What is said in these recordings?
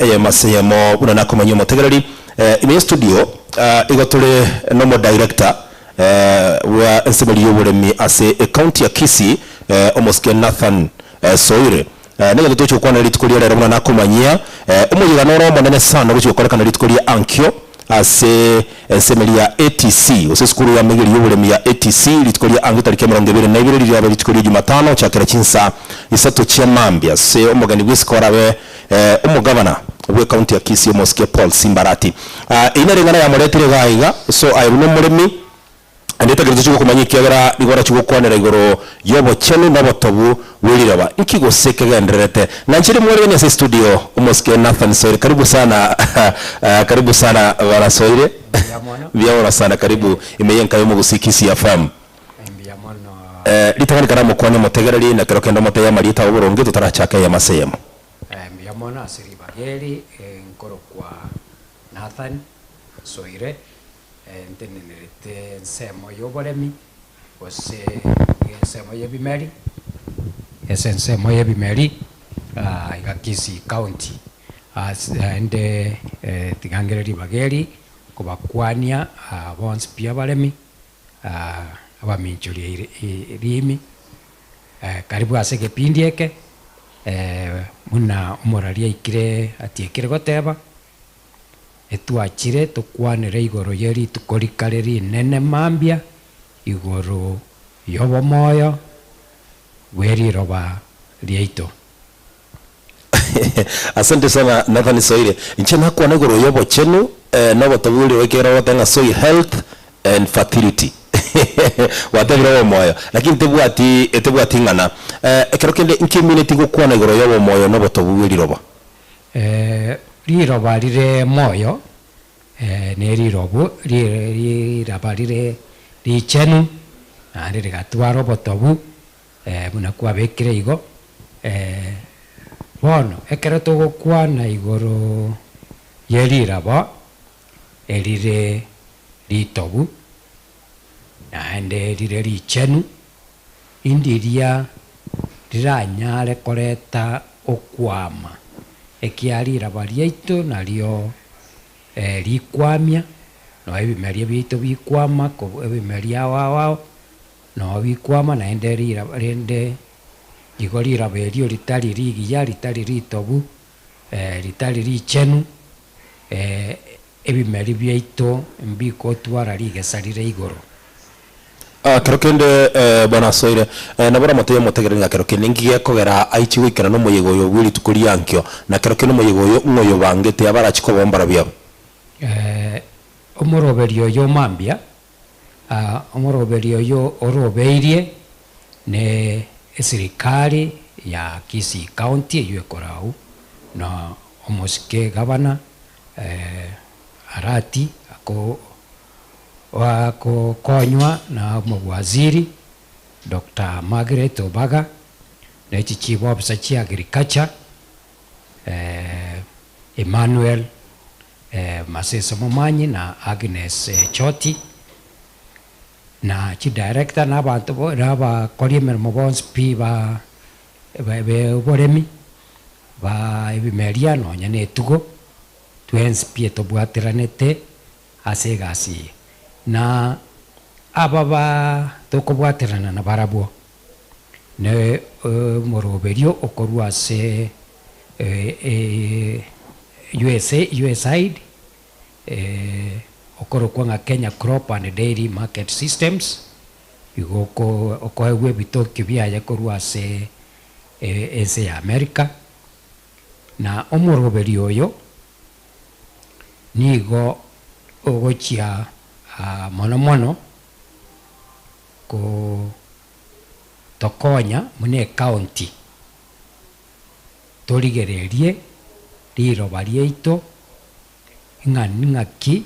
Eyemo ase eyemo buna nakomanyia omotegereri ime ye studio igo tore nomodirector bwa ensemeri y'oboremi ase ecounty ya Kisii omosike Nathan Soire. Negento togochia gokwanera rituko ria rero buna nakomanyia omoyega noro omonene sana ogochia gokorekana rituko ria ankio ase ensemeri ya ATC gose esukuru ya amegeri y'oboremi ya ATC rituko ria ankio tariki emerongo ebere na ibere rirabe rituko ria Jumatano gochakera chinsa isato chia mambia ase omogeni bw'isiko orabe Omogavana bw'ecounty ya Kisii omosike Paul Simbarati. Eyio nere eng'ana yamoretire igaa iga, so aye buna omoremi naende etagete tochie gokomanya ekiagera nigo orachie gokwanera igoro y'obochenu na obotobu bwe riroba. Inki gose kegendererete? Nanchere mwaregani ase estudio omosike Nathan Soire. Karibu sana karibu sana bana Soire. Mbuya mono. Mbuya mono sana karibu ime y'enka y'omogusii Kisii FM. Mbuya mono. Ritang'ani karamokwane omotegereri na kero kende omotebie amarieta ao boronge totarachaka eyemo ase eyemo. Mbuya mono ase ribaga eri, nkorokwa Nathan Soire, ntenenerete ensemo y'oboremi, gose ensemo y'ebimeri, ase ensemo y'ebimeri iga Kisii County. Naende tiga ngere ribaga eri kobakwania bonsi pi abaremi, abaminchoria riimi, karibu ase egepindi eke, buna omoraria aikire atiekire goteba, etwachire tokwanere igoro ye rituko rikare rinene mambia, igoro y'obomoyo bwe riroba riaito. Asante sana Nathan Soire. Inche nakwana igoro y'obochenu na obotobu bore ekiagera ogoteba ng'a soil health and fertility. Gwatebire obomoyo lakini tebwati etebwati ing'ana. Ekero kende inki emineti gokwana igoro y'obomoyo na obotobu bwe riroba? Riroba rire moyo ne rirobu riraba rire richenu naende rigatwara obotobu Buna kwabekire igo, bono ekero togokwana igoro ye rirabo erire ritobu, naende rire richenu, indiria riranyare koreta okwama, ekiagera riraba riaito nario rikwamia, nonya ebimeria biaito bikwama, ebimeria ao ao ao. Noo bikwama naende riraba rende igo riraba erio ritari rigiya, ritari ritobu, ritari richenu, ebimeri biaito mbigotwara rigesa rire igoro. Kero kende Bwana asoire, nabo oramoteebie omotegereri ng'a kero kende ninki gekogera aichie goikera nomoyega oyo bwe rituko riankio, na kero kende omoyega oyo ng'o oyobangete abarachie koba mbarabwo aba. Omoroberio oyo mambia Omoroberio oyio orobeirie ne esirikari ya Kisii County eyio ekorau na omosike gavana Arati akokonywa na omowaziri Doctor Margaret Obaga ne chichief officer chia agriculture Emmanuel Masese Momanyi na Agnes Choti, na chidirector na abanto bo na abakori emeremo bonsi pi ba oboremi, ba ebimeria nonya na etugo, twensi pi etobwateranete ase egasi eye. Na aba ba tokobwaterana nabarabwo, ne omoroberio okorwa ase USA, USAID, okorokwa ng'a Kenya Crop and Dairy Market Systems, igo oko okoegwa ebitokio biaye korwa ase ense ya America, na omoroberio oyo nigo ogochia mono mono ko tokonya buna ecounty. Torigererie riroba riaito, ng'a ning'aki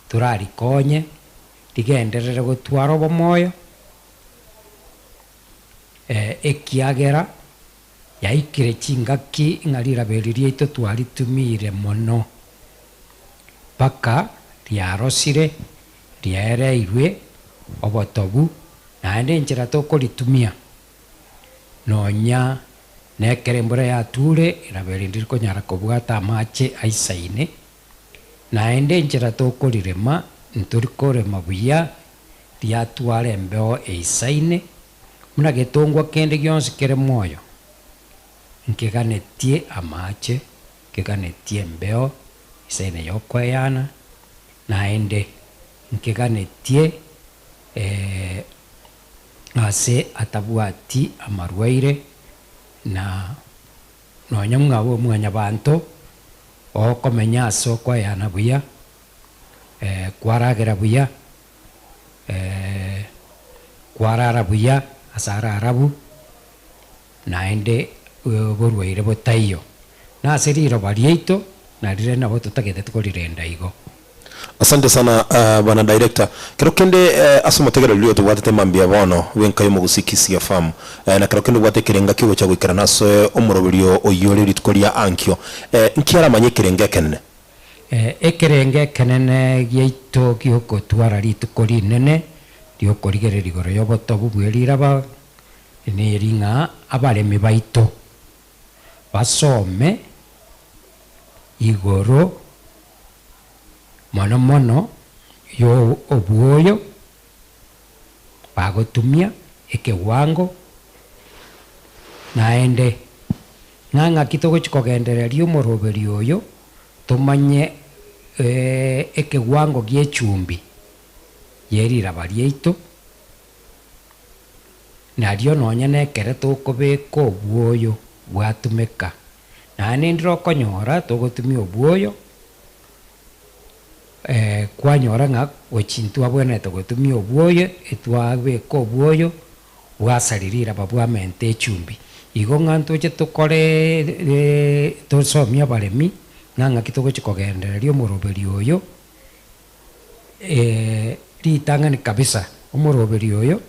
torarikonye rigenderere gotwara obomoyo, ekiagera yaikire chingaki ng'a riraba eri riaito twaritumire mono, mpaka riarosire, riaereirwe obotobu, naende enchera tokoritumia nonya. Na ekero embura yature, riraba eri ndirikonyara kobwata amache aisaine. Naende enchera tokorirema, ntori korema buya, riatwara embeo eisaine, buna getongwa kende gionsi kere moyo, nkeganetie amache, nkeganetie embeo eisaine yokoeyana, naende nkeganetie ase atabwati amarwaire, na nonya ng'a mwanyabanto okomenya ase okoeyana buya, kwaragera buya, kwarara buya ase are arabu, naende oborwaire botaiyo. Na ase riroba riaito narire nabo totagete korirenda igo. Asante sana bwana director. Kero kende ase omotegereri oria otobwatete mambia bono bw'enka y'omogusii Kisii FM na kero kende obwate ekerenga kiogocha goikerana ase omoroberio oyio ore rituko ria ankio nki aramanye ekerengo ekenene? Ekerengo ekenene giaito gi'ogotwara rituko rinene ri'okorigereria igoro y'obotobu bwe riraba neri ng'a abaremi baito basome igoro mono mono y'obwoyo bagotumia ekewango, naende ng'a ng'aki togochia kogendereria omoroberio oyo tomanye ekewango gi'echumbi ye riraba riaito, nario nonye nekere tokobeka obwoyo bwatumeka. Naende ndire okonyora togotumia obwoyo, kwanyora ng'a gochia ntwabwenerete gotumia obwoyo, etwabeka obwoyo bwasaria riraba bwamenta echumbi. Igo ng'a ntoche tokore tosomie abaremi, ng'a ng'aki togochia kogendereria omoroberio oyo, ritang'ani kabisa omoroberio oyo,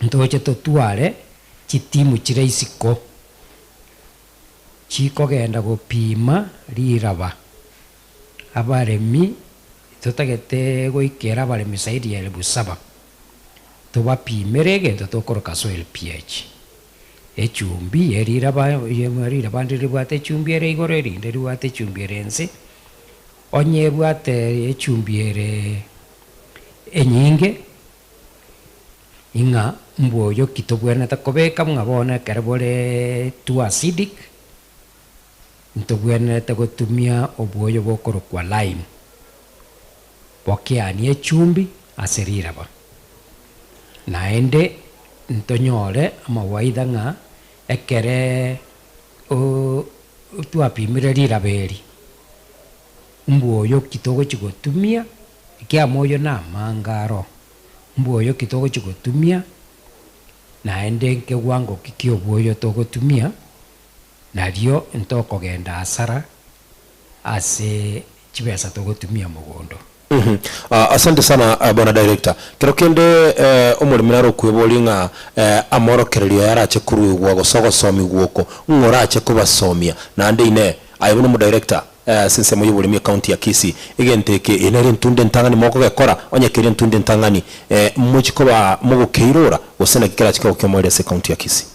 ntoche totware chitimu chire isiko, chikogenda gopima riraba. Abaremi, totagete goikera abaremi zaidi ya elfu saba, tobapimere egento tokoroka soil pH. Echumbi ye riraba, riraba ndire ribwate echumbi ere igoro erinde ribwate echumbi ere inse, onye ebwate echumbi ere enyinge, Ing'a mboyo ki tobwenerete kobeka ng'a bono ekero bore too acidic, ntobwenerete gotumia obwoyo bokorokwa lime, bokeanie echumbi ase riraba. Naende ntonyore amawaidha ng'a ekere twapimire riraba eri, mboyo ki togochia gotumia, ekiagera oyo namanga aro. Mbwoyo ki togochia gotumia, naende nkewango ki ki'obwoyo togotumia, nario ntokogenda asara ase chibesa togotumia mogondo. Asante sana bwana director. Kero kende omoremi nare okweboria ng'a amorokererio aya arache koruegwa gose ogosomigwa oko ng'o orache kobasomia naende inee aye buna omodirector Ase ensemo y'oboremi ecounty ya Kisii, egento eke eye nere entunde entang'ani mogogekora, onye keria entunde entang'ani mochie koba mogokeirora, gose naki kerache kegokio moerio ase ecounty ya Kisii?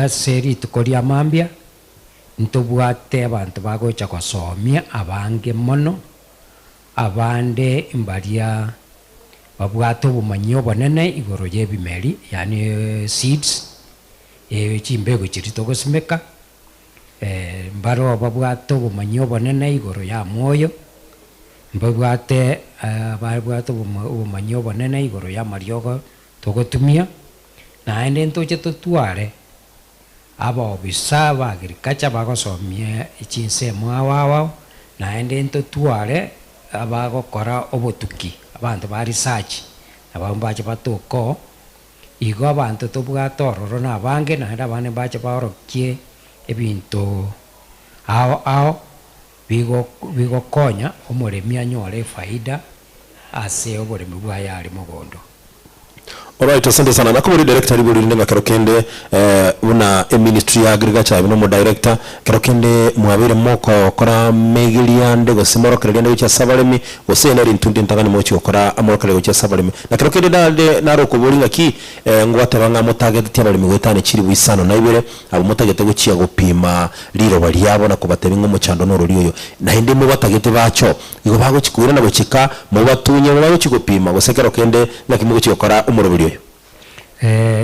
Ase rituko ria mambia ntobwate abanto bagocha gosomia abange mono, abande mbaria babwate obomanyi obonene igoro y'ebimeri yaani seeds, chimbegu chiria togosimeka. Mbaroo babwate obomanyi obonene igoro y'amoyo, mbabwate babwate obomanyi obonene igoro y'amariogo togotumia, naende ntoche totware abaofisa ba agriculture bagosomia chinsemo ao ao, naende ntotware abagokora obotuki, abanto ba research, nabo mbache batoke oo. Igo abanto tobwate ororo nabange, naende abande mbache baorokie ebinto ao ao bigokonya omoremi anyore efaida ase oboremi bwaye aria mogondo. Alright, asante sana. Nakobori director ribori rinde ng'a kero kende buna eministry ya agriculture aye buna omodirector, kero kende mwabeire mokokora megeria ande gose morokereria ande gochia ase abaremi, gose eye nere intwe ntagani mogochia gokora amorokererio gochia ase abaremi. Na kero kende naende nare okobori ng'aki ngwateba ng'a motageteti abaremi goetania chilifu isano na ibere, abwo motagete gochia gopima riroba riabo na kobatebia ng'a omochando norori oyo, naende mobatagete bache oo. Igo bagochia koirana gochika, mobatunye abwo bagochia gopima, gose ekero kende naki mogochia gokora omoroberi oyo?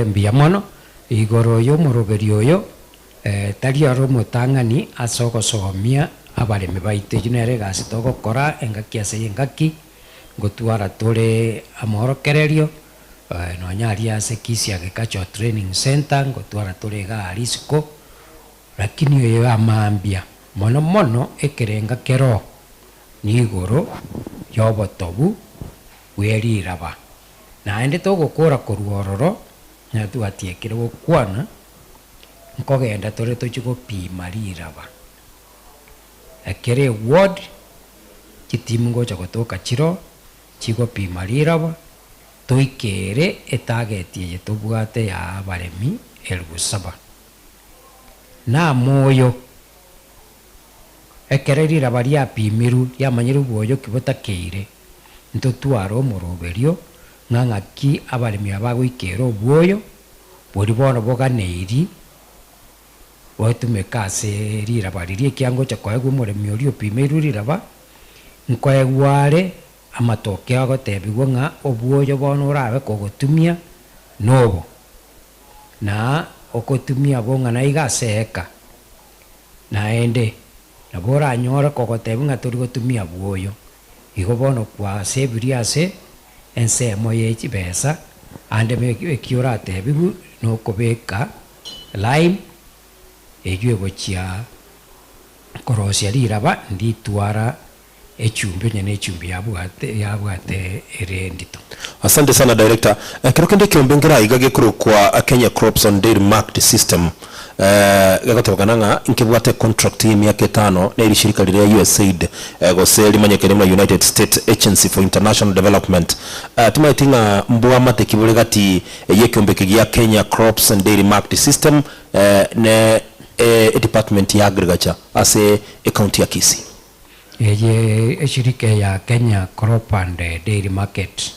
Mbuya mono. Igoro y'omoroberi oyo, tari ore omotang'ani ase ogosomia abaremi baito. Eyio nere egasi togokora engaki ase engaki, ngotwara tore amorokererio, nonya aria ase Kisii Agricultural Training Centre, ngotwara tore iga aria isiko. Lakini oyo amambia mono mono ekerenga keroo nigoro y'obotobu bwe riraba. Naende togokora korwa ororo, ng'a twatiekire gokwana, nkogenda tore tochie gopima riraba. Ekero eward, chitimu ngocha gotoka chiroo, chigopima riraba, toikere etarget eye tobwate ya abaremi elfu saba. Namoyo, ekero riraba riapimirwe, riamanyirwe bwoyo ki botakeire, ntotware omoroberio ng'a ng'aki abaremi aba bagoikera obwoyo boria bono boganeiri gotumeka ase riraba riria, ekiagera ngocha koegwa omoremi oria opimeirwe riraba, nkoegwa are amatokeo agotebigwa ng'a obwoyo bono orabe kogotumia nobo. Na ogotumia bong'ana iga ase eka. Naende nabo oranyore kogotebia ng'a tori gotumia bwoyo. Igo bono kwasebirie ase ensemo ye chibesa, ande eki oratebiwe nokobeka lime eywo egochia korosia riraba nditwara Echumbi onye nechumbi yabwate yabwate ere endito. Asante sana director. Ekero kende ekeombe nkere aiga gekorokwa Kenya Crops on Dairy Marked System gegotebekana ng'a nkebwate econtract ye emiaka etano ne rishirika riria USAID gose rimanyekene buna United States Agency for International Development. Timanyeti ng'a mbwamate ki bore gati ye ekeombe eke gia Kenya Crops and Dairy Marked System ne edepartment ya Agriculture ase ecounty ya Kisii. Eye eshirika ya Kenya Crop and Dairy Market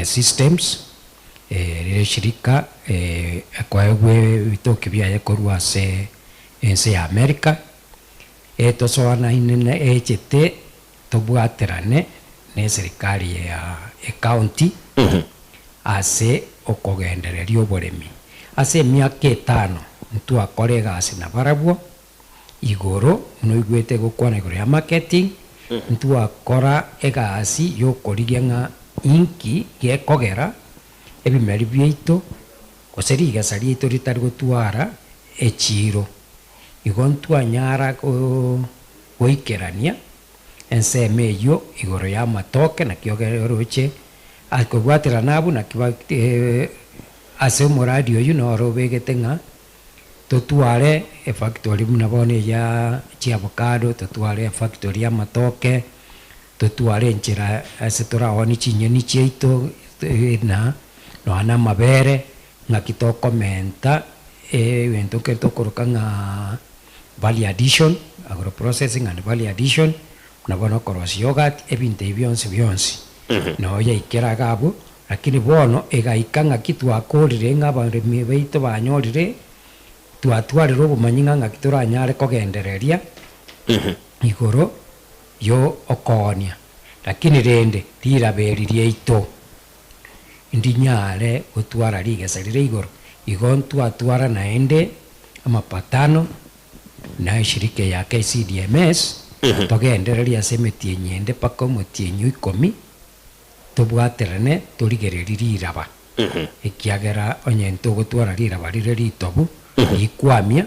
Systems, rire eshirika ekoegwa ebitoki biaye korwa ase ense ya America, etosoanaine na echete tobwaterane na eserikari ya ecounty ase okogendereria oboremi. Ase emiaka etano ntwakora egasi nabarabwo. Igoro, buna oigwete gokwana igoro ya marketing, ntwakora egasi yokorigia ng'a inki gekogera ebimeri biaito gose rigesa riaito ritari gotwara echiiro. Igo ntwanyara goikerania ensemo eyio igoro ya amatoke naki oroche kobwaterana abwo naki ase omoradi oyio noro obegete ng'a Totware efactory buna bono eya chiavocado, totware efactory y'amatoke, totware enchera ase toraoonie chinyeni chiaito na nonya na amabere, ng'aki tokomenta egento nkere tokoroka ng'a value addition, agro processing and value addition, buna bono okorosia yoghurt, ebinto ebi bionsi bionsi noo yaikera iga abwo. Lakini bono egaika ng'aki twakorire ng'a abaremi baito banyorire, twatwarire obomanyi ng'a ng'aki toranyare kogendereria igoro y'okoonia. Lakini rende riraba eri riaito ndinyare gotwara rigesa rire igoro, igo ntwatwara naende amapatano na eshirika ya KCDMS, togendererie ase emetienyi ende mpaka omotienyi o ikomi. Tobwaterane torigererie riraba, ekiagera onye ntogotwara riraba rire ritobu, rikwamia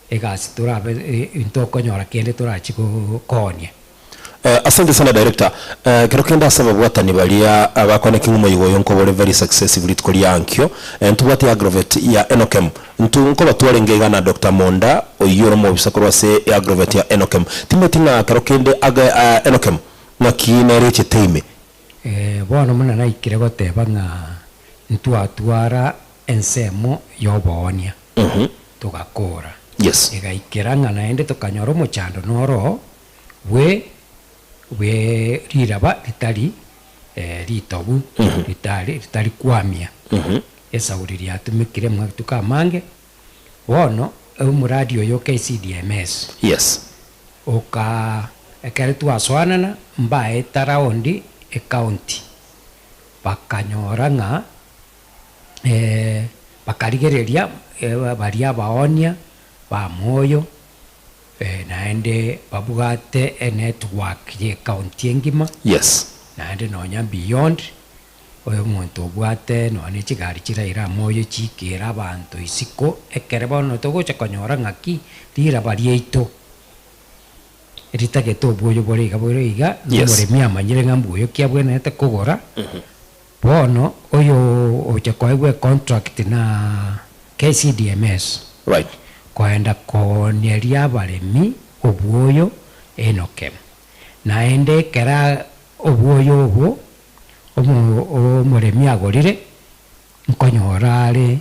egasi torabe ntokonyora kende torachie koonia. Asante sana director. Ekero kende ase ababwatani baria bakwane ki ng'omoyega oyo nkobore very successive rituko ria ankio. Ntobwate agrovet ya Enokem. Ntu nkoba twarenge iga na Doctor Monda oyio ore omobisa korwa ase agrovet ya Enokem. Timanyeti ng'a kero kende Enokem Naki nerechete ime? Bono buna naikire goteba ng'a Ntwatwara ensemo y'oboonia, togakora. Yes. Egaikera ng'a naende tokanyora omochando noro bwe bwe riraba ritari ritobu, ritari ritari kwamia. Esauri riatumekire amatuko amange, bono omoradi oyo o KCDMS Yes. oka ekero twasoanana mbaeta round ecounty. Bakanyora ng'a bakarigereria baria abaoonia b'amoyo, naende babwate enetwork y'ecounty engima, Yes. naende nonya beyond, omonto obwate nonya ne chigari chiraire amoyo chiikere abanto isiko, ekere bono togocha konyora ng'aki riraba riaito. Ritagete obwoyo bore iga bore iga, na Yes. omoremi amanyire ng'a mbwoyo ki abwenerete kogora. Bono oyo ocha koegwa econtract na KCDMS Right. koenda kooneria abaremi obwoyo Enokem. Naende ekera obwoyo obwo omo omoremi agorire, Nkonyora are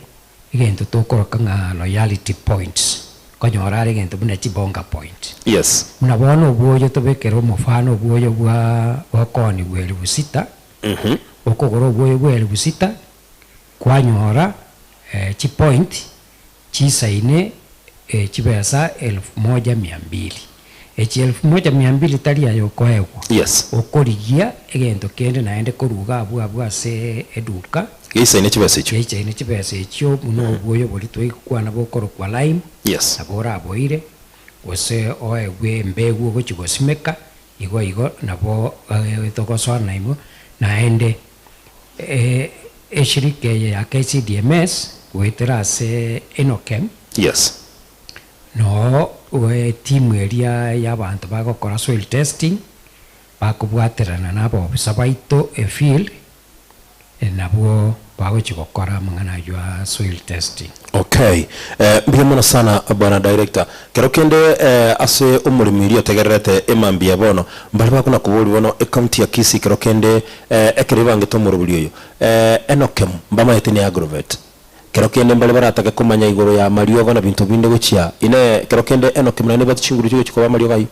egento tokoroka ng'a loyalty points, nkonyora are egento buna chibonga point. Yes. Buna bono obwoyo tobekere omofano obwoyo bwa bokoonigwa elifu sita, okogora obwoyo bwa elifu sita, kwanyora chipoint chisaine chibesa elfu moja mia mbili. Echi elfu moja mia mbili tari aye okoegwa. Yes. Okorigia egento kende naende korwa iga abwo abwo ase eduka. Geisaine chibesa echio. Geisaine chibesa echio buna obwoyo boria twaigokwana bokorokwa lime. Yes. Nabo oraboire, gose oegwe embegu ogochia gosimeka, igo igo nabo togosoa naimwe. Naende Eshirika eye ya KCDMS goetera ase Enokem Yes. noo etimu eria y'abanto bagokora soil testing bakobwaterana na abaofisa baito efield nabwo bagochia gokora amang'ana ayio a soil testing. Okay. Mbuya mono sana bwana director. Kero kende ase omoremi oria otegererete emambia ya bono, mbare bakona koboria bono ecounty ya Kisii kero kende ekero ebangete omorobori oyo, Enokem mbamaete ne agrovet. Kero kende mbare baratake komanya igoro ya amariogo na binto binde gochia inee kero kende Enokem naende ebwate chinguru chigochia koba amariogo ayio?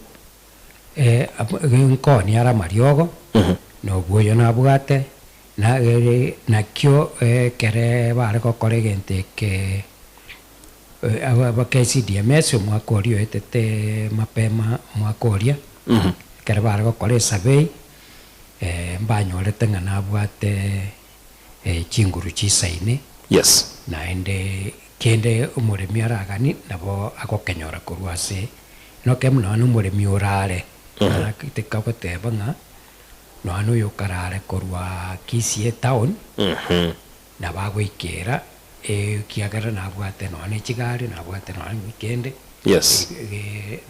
Nkoonia are amariogo, na obwoyo nabwate, na nakio ekere bare gokora egento eke aba KCDMS omwaka oria oetete mapema omwaka oria, ekero bare gokora esurvey, mbanyorete ng'a nabwate chinguru chisaine, Yes. naende kende omoremi araganie nabo agokenyora korwa ase noke nonya na omoremi orare, tikagoteba ng'a nonya na oyokarare korwa Kisii etown, nabo agoikera ekiagera nabwate nonya ne chigari, nabwate nonya ne kende, Yes.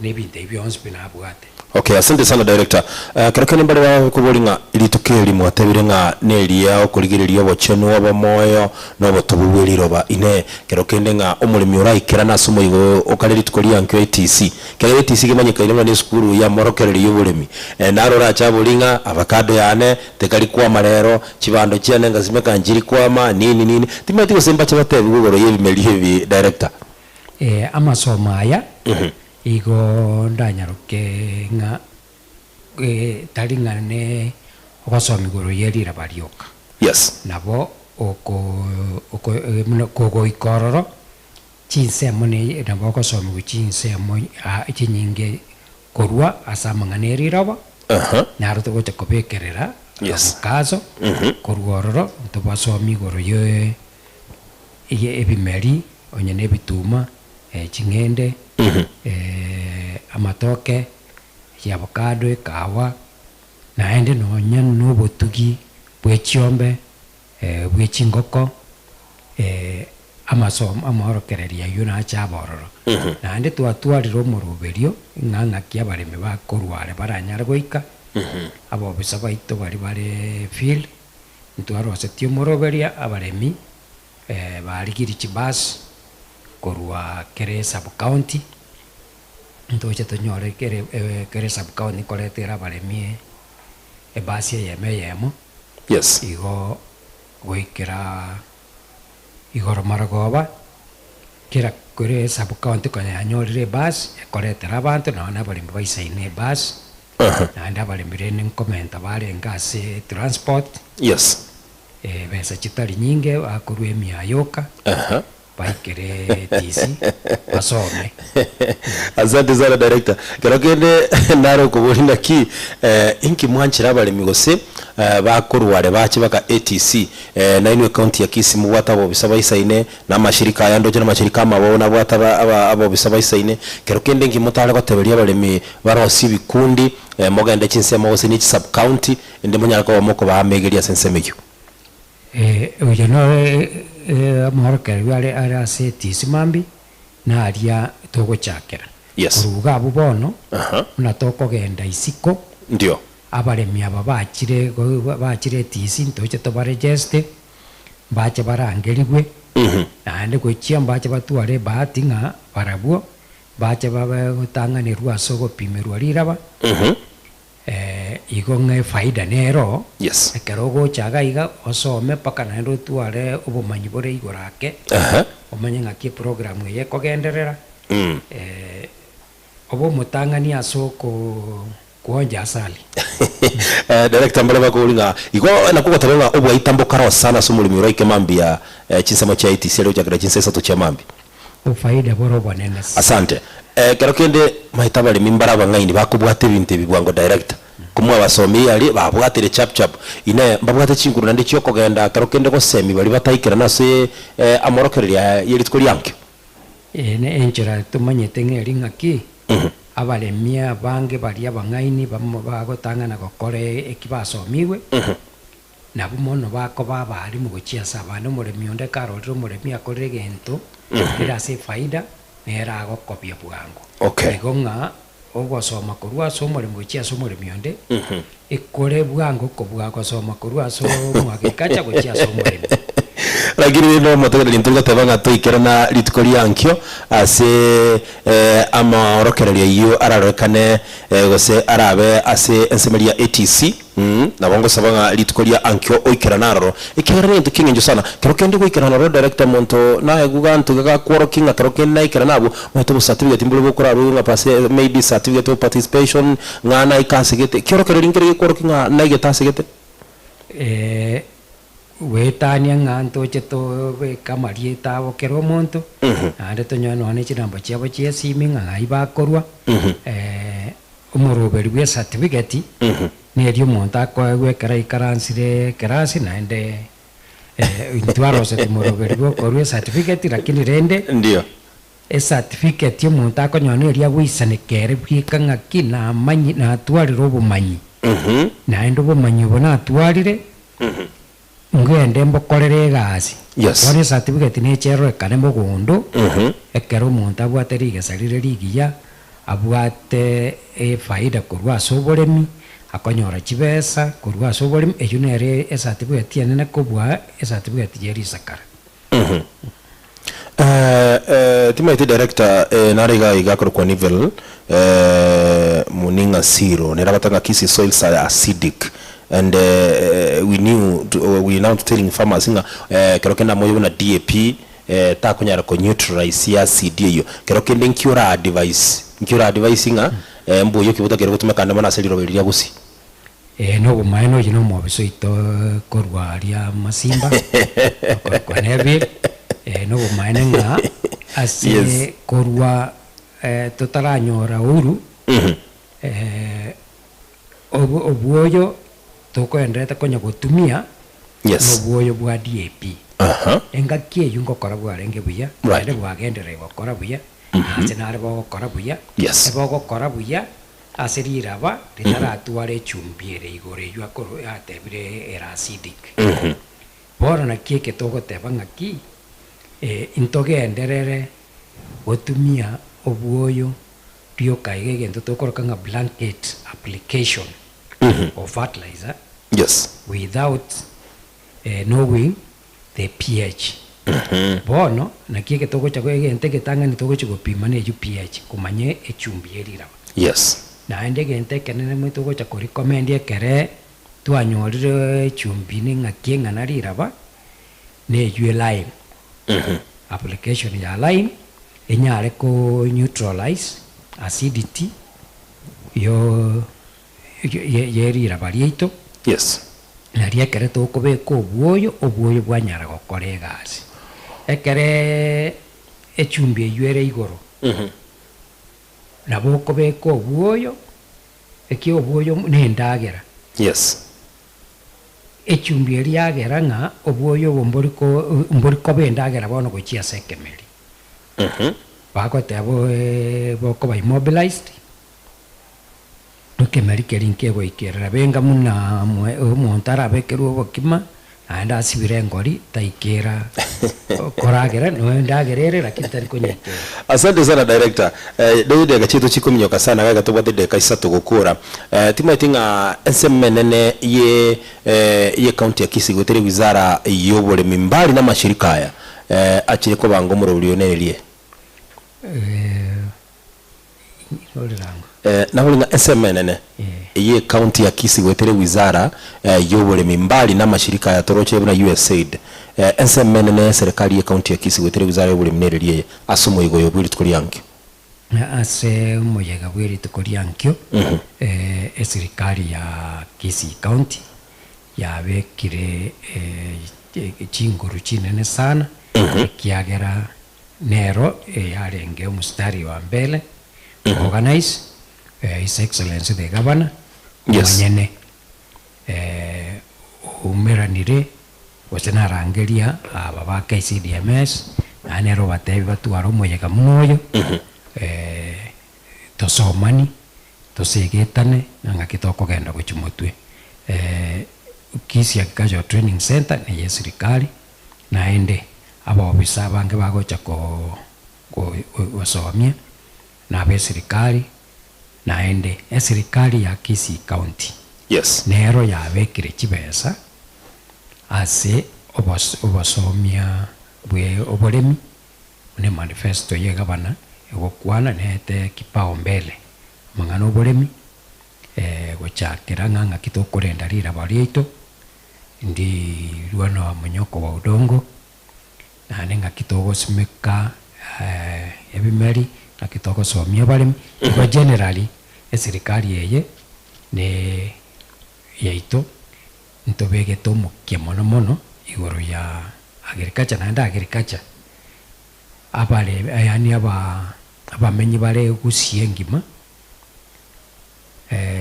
na ebinto ebi bionsi pi nabwate. Okay, asante sana director. Ekero kende mbare bakoboria ng'a rituko eri mwatebire ng'a neria okorigereria obochenu, obomoyo, na obotobu bwe riroba. Inee, kero kende ng'a omoremi oraikerane ase omoigo okare rituko riankio ATC, Ekero ATC kemanyekaine buna nesukuru y'amorokererio y'oboremi, naro orache aborie ng'a avacado yane tekari kwama rero, chibando chiane ngasimeka nchiri kwama, nini nini, timanyeti gose mbache batebigwe igoro y'ebimeri ebi director. Amasomo aya igo ndanyaroke ng'a tari ng'a ne ogosoma igoro ye riraba rioka. Yes. Nabo oko oko buna kogoika ororo, chinsemo ne nabo ogosomigwa chinsemo chinyinge korwa ase amang'ana e riroba, Aha. naro togocha kobekerera Yes. omokaso, korwa ororo ntobasomie igoro ye ye ebimeri, onye na ebituma, ching'ende, amatoke, chiavocado, ekahawa, naende nonya na obotugi bwe chiombe, bwe chingoko, amasomo amaorokererio ayio nache abe ororo. Naende twatwarire omoroberio ng'a ng'aki abaremi bakorwa are baranyare goika, abobisa baito baria bare field, ntwarosetie omoroberio abaremi barigirie chibus korwa kera esub county, ntoche tonyore kere kera esub county nkoretera abaremi ebus eyemo eyemo, Yes. igo goikera. Igoro marogoba, kera kore esub county konya yanyorire ebus ekoretera abanto nonye na abaremi baisaine ebus, naende abaremi rende nkomenta barenge ase transport, Yes. ebesa chitari nyinge bakorwa emiya yoka. Baikere TC basome. Asante sana director. Kero kende nare okoboria naki inki mwanchera abaremi gose bakorwa are bache baka ATC nainwe ecounty ya Kisii mobwate abobisa baisaine na amashirika aya ndoche na amashirika amabao nabwate abobisa baisaine. Kero kende inki motare goteberia abaremi barosie ebikundi mogende chinsemo gose ne chisub county inde monyare koba mokobaama egeria ase ensemo eyio. Oyo nore omworokereria are are ase etisi mambia, naria togochakera. Yes. Korwa iga abwo bono, Aha. buna tokogenda isiko, Ndio. abaremi aba bachire go bachire etisi ntoche tobaregeste, mbache barangerigwe, naende gochia mbache batware ebahati ng'a barabwo, mbache babe gotang'anerwa ase ogopimerwa riraba. Igo ng'a efaida nero, Yes. ekero ogocha iga iga osome mpaka naende otware obomanyi bore igoro ake, Ehe. omanye ng'aki eprogram eye ekogenderera, obe omotang'ani ase oko kuonja asali. Director mbare bakobori ng'a igo nakwo ogoteba ng'a obwaita mbokare osana ase omoremi oraike mambia chinsemo chia ATC aria gochakera chinsa isato chia mambia. Obofaida bore obonene se. Asante. Ekero kende maete abaremi mbare abang'aini bakobwata ebinto ebi bwango director. Komwabasomia aria babwatire chap chap. Inee mbabwate chinguru naende chiokogenda ekero kende gosemia baria bataikerana ase amorokererio aya ye rituko riankio? Eye ne enchera tomanyete ng'a eri ng'aki, abaremi abange baria abang'aini bamo bagotang'ana gokora eki basomigwe, Nabwo mono bakoba abaalimu gochia ase abande. Omoremi onde karorire omoremi akorire egento kere ase efaida, nere agokobia bwango. Okay. Igo ng'a ogosoma korwa ase omoremi gochia ase omoremi onde, ekore bwango kobua gosoma korwa ase omoagriculture gochia ase omoremi. Lakini rende omotegereri ntori goteba ng'a toikerana rituko ria ankio ase amaorokererio ayio ararorekane gose arabe ase ensemeri ya ATC. Nabo ngosaba ng'a rituko ria ankio oikerane aroro, ekiagera negento ki'engencho sana. Kero kende goikerana aroro director omonto naegwe ganto iga gakworokia ng'a kero kende naikerane abwo, omanyete obocertificate mbore bokorarwa ng'a pase maybe certificate of participation, ng'a naika asegete, ekiorokererio nkere gekworokia ng'a naigete asegete. Goetania ng'a ntoche tobeke amarieta abo kera omonto, naende tonyore nonya ne chinamba chiabo chi'esimi ng'a ng'ai bakorwa, omoroberi bwa ecertificate, neria omonto akoegwa ekero aikaransire ekerasi naende intwe aroseti moroberi bwa okorwa ecertificate lakini rende, Ndio. ecertificate omonto akonyora neria agoisaneka ere bweka ng'aki namanyi natwarire obomanyi, naende obomanyi obo natwarire. Ngende mbokorere egasi. Yes. Bono ecertificate neche erorekane mogondo, ekero omonto abwate rigesa rire rigiya, abwate efaida korwa ase oboremi, akonyora chibesa korwa ase oboremi, eyio nere ecertificate enene kobua ecertificate ye risakara. Timaeti director nare iga iga akorokwa Nivel Muninga Siro nere agoteba ng'a Kisii soils are acidic and we knew we now telling farmers ng'a ekero kende amoyo buna DAP takonyara ko neutralize acid eyio. Kero kende nki ora advise nki ora advise ng'a mbuya oki botakeire gotumeka ande mono ase riroba eri ria Gusii. Ee nobomaene oyio nomobisa oito korwa aria Masimba, okorokwa Neville, ee nobomaene ng'a ase Yes. korwa totaranyora Uhuru, obo obwoyo tokoenderete konya gotumia, Yes. nobwoyo bwa DAP. Aha. Engaki eyio ngokora bwarenge buya, Right. naende bwagenderire gokora buya, nache nare bogokora buya, Yes. ebogokora buya. Ase riraba ritaratwara echumbi ere igoro eyio akoro yatebire ere acidic. Bono naki eke togoteba ng'aki, intogenderere gotumia obwoyo rioka iga egento tokoroka ng'a blanket application of fertilizer Yes. without knowing the pH. Bono naki eke togocha egento egetang'ani togochia gopima neyio pH, komanya echumbi ye riraba. Yes. Naende egento ekenene moito togocha ko recommend ekere twanyorire echumbi ne ng'aki eng'ana riraba, neyio elime. Application ya lime enyare ko neutralize acidity yo ye riraba riaito. Yes. Nario ekere tokobeka obwoyo, obwoyo bwanyara gokora egasi. Ekere echumbi eywo ere igoro, nabo okobeka obwoyo, eki obwoyo na endagera. Yes. Echumbi eria yagera ng'a obwoyo obo mbori ko mbori koba endagera bono gochia ase ekemeri. Bagoteba bokoba immobilized, Ekemeri keria nkegoikerera benga buna omonto arabekerwe obokima, naende asibire engori, taikera koragera, nonya endagera ere lakini tari konyeikera. Asante sana director. Eh, David dakika chiaito chikominyoka sana gaiga tobwate dakika isato gokora. Eh, timanyeti ng'a ensemo enene ye eh, ye county ya Kisii goetera ewizara y'oboremi mbari na amashirika aya eh, achire kobanga omorobori oyo nerie. Eh, Orirango. Nabori ng'a ensemo enene eye ecounty ya Kisii goetera ewizara y'oboremi mbari na amashirika aya toroche buna USAID. Ensemo enene y'eserekari y'ecounty ya Kisii goetera ewizara y'oboremi nereri eye ase omoyega oyo bwe rituko ria nkio. Ase omoyega bwe rituko ria nkio, eserikari ya Kisii County yabekire chinguru chinene sana ekiagera Nero eyarenge omositari wa mbele organize His Excellency the Governor omonyene oumeranire gose narangeria aba ba KCDMS naende nere obatebia batware omoyega buna oyo tosomani tosegetane na ng'aki tokogenda gochia motwe. Kisii Agricultural Training Centre neye eserikari. Naende abaofisa abange bagocha gosomia na ab'esirikari, naende esirikari ya Kisii County nero yabekire chibesa ase obosomia bwe oboremi buna emanifesto ye gavana egokwana nete kipaumbele amang'ana oboremi gochakera ng'a ng'aki tokorenda riraba riaito. Ndirua nomonyoko wa udongo, naende ng'aki togosimeka ebimeri, ng'aki togosomia abaremi. Igo generally eserikari eye ne yaito ntobegete omokia mono mono igoro ya agriculture naende agriculture abare yaani aba abamenyi bare gusii engima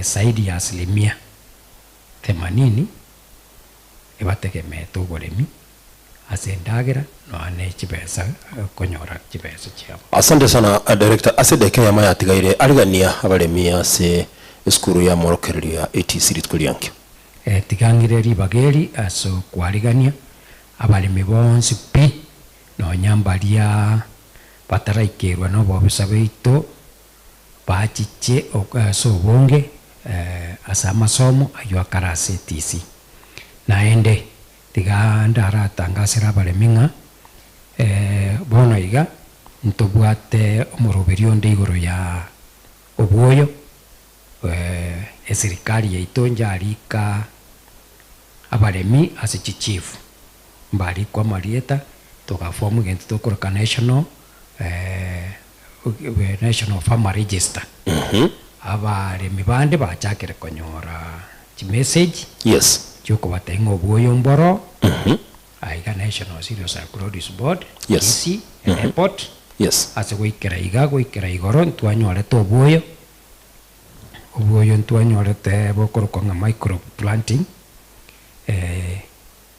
zaidi ya asilimia Themanini ebategemeete oboremi ase endagera nonya ne chibesa konyora chibesa chiabo. Asante sana Director ase edakika eyemo yatigaire arigania abaremi ase esukuru ya amorokererio ya ATC rituko ria nkio. Tiga ng'ire ribaga eri ase okwarigania abaremi bonsi pi, nonya mbaria bataraikerwa nobobisa baito Bachiche ase obonge ase amasomo ayio akare ase etisi. Naende tiga ndaratangasere abaremi ng'a bono iga ntobwate omoroberi onde igoro ya obwoyo, esirikari yaito njarika abaremi ase chichifu, mbarikwe amarieta togaform egento tokoroka national. National Farmer Register, abaremi bande bachakire konyora chimessage chiokobatebia ng'a obwoyo mboro, aiga National Cereals and Produce Board, Kisii, Airport, ase goikera iga goikera igoro ntwanyorete obwoyo, obwoyo ntwanyorete bokorokwa ng'a micro planting,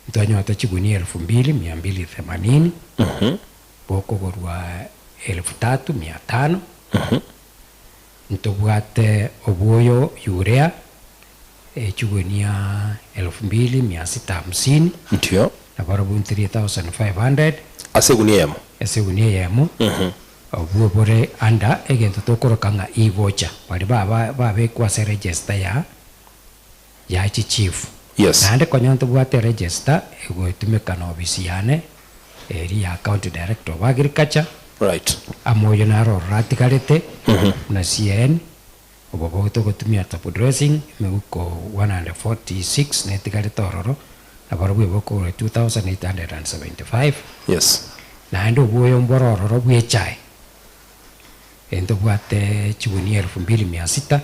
ntwanyorete chigunia elfu mbili mia mbili themanini. Bokogorwa elfu tatu mia tano, ntobwate obwoyo urea echigunia elfu mbili mia sita hamsini, Ndio. na barobwo 3500 Ase egunia eyemo. ase egunia eyemo, obwo bore under egento tokoroka ng'a e-voucher, baria baba babekwa ase register ya ya chichief. Yes. Naende konya ntobwate eregister egotumeka na ofisi yane eria ya county director of agriculture, Right. amo oyo naro ororo atigarete buna CN, obo bogo togotumia top dressing emeuko 146 netigarete ororo, nabarobwo ebokogora 2875. Yes. Naende obwoyo mbore ororo bw'echae, ntobwate chigunia elfu mbili mia sita,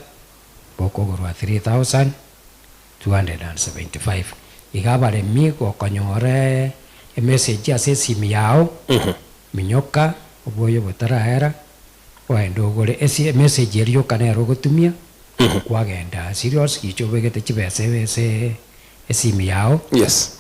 bokogorwa 3275. Iga abaremi gokonyora emessage ase esimi yao, minyoka obwoyo botaraera, ogende ogore esi emessage eria yoka nero ogotumia, kwagenda serious gicha obegete chibesa ase esimi yao. Yes.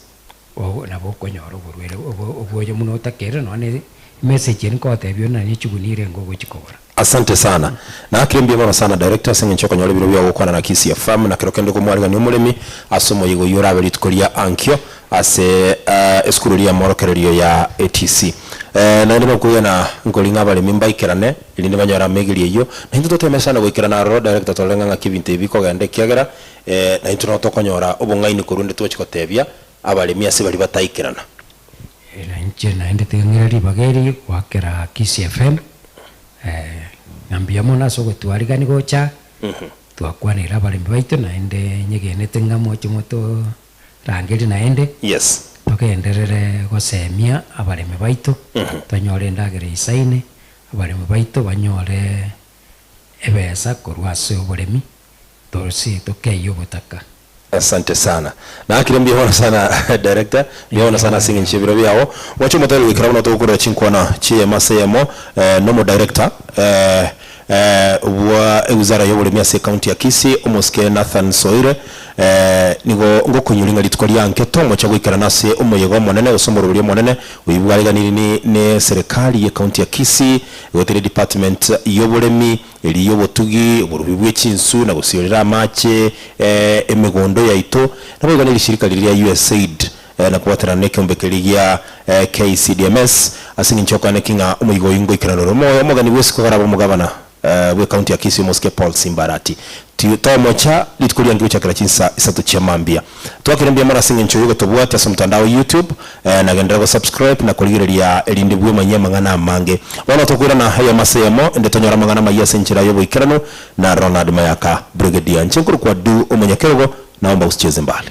Obo nabo okonyora oborwaire obo obwoyo buna otakeire nonya ne emessage eri nkogotebia onye nonye chigunia irenge ogochi kogora. Asante sana. Naakire mbuya mono sana Director ase eng'encho okonyora ebiro biao gokwana na Kisii FM na kero kende komwarigania omoremi ase omoyega oyio orabe rituko ria ankio ase esukuru eria y'amorokererio ya ATC. Naende nokwegena nkori ng'a abaremi mbaikerane erinde banyore amegeri eyio. Naintwe toteme sana goikerana aroro Director torore ng'a ng'aki ebinto ebi bikogenda ekiagera naintwe nabo tokonyora obong'aini korwa inde twachi gotebia abaremi ase baria bataikerana. Na inche naende tiga ng'ire ribaga eri goakera Kisii FM, ng'a mbuya mono ase ogotwarigania gocha, twakwaneire abaremi baito naende nyegenete ng'a moche motorangerie naende, Yes. togenderere gosemia abaremi baito, tonyore endagera eisaine, abaremi baito banyore ebesa korwa ase oboremi, Tose tokeyie obotaka. Asante sana. Naakire mbuya mono sana director, mbuya mono sana ase eng'encho y'ebiro biago. Mwache omotebia goikera buna togokorera chinkwana chi'eyemo ase eyemo nomo director bwa ewizara y'oboremi ase ecounty ya Kisii omosike Nathan Soire nigo ngokonyori ng'a rituko ria nke tomocha goikerana ase omoyega omonene gose omoroberi omonene oyio bwareganiri ni ne serikali ye county ya Kisii goetera edepartment y'oboremi Eria y'obotugi, oborubi bwe chinsu, na gosiorera amache emegondo yaito, naboigo ne rishirika riria ria USAID, na kobwaterana nekeombe keria gia KCDMS, ase eng'encho y'okoaneki ng'a omoigo oyio ngoikerana ore omoyo omogeni bw'esiko karabe omogabana bw'ecounty ya Kisii omosike Paul Simba Arati. Tomocha rituko riange gochakera chinsa isato chia mambia. Twakire mbuya mono ase eng'encho y'ogotobwatia ase omotandao o YouTube, na genderera gosubscribe na korigereria erinde bwemanyie amang'ana amange. Bono tokoirana eyemo ase eyemo ende tonyore amang'ana amayia ase enchera y'oboikeranu na Ronald Mayaka Brigadier. Inche nkorokwa Du Omonyakerogo, naomba usicheze mbali.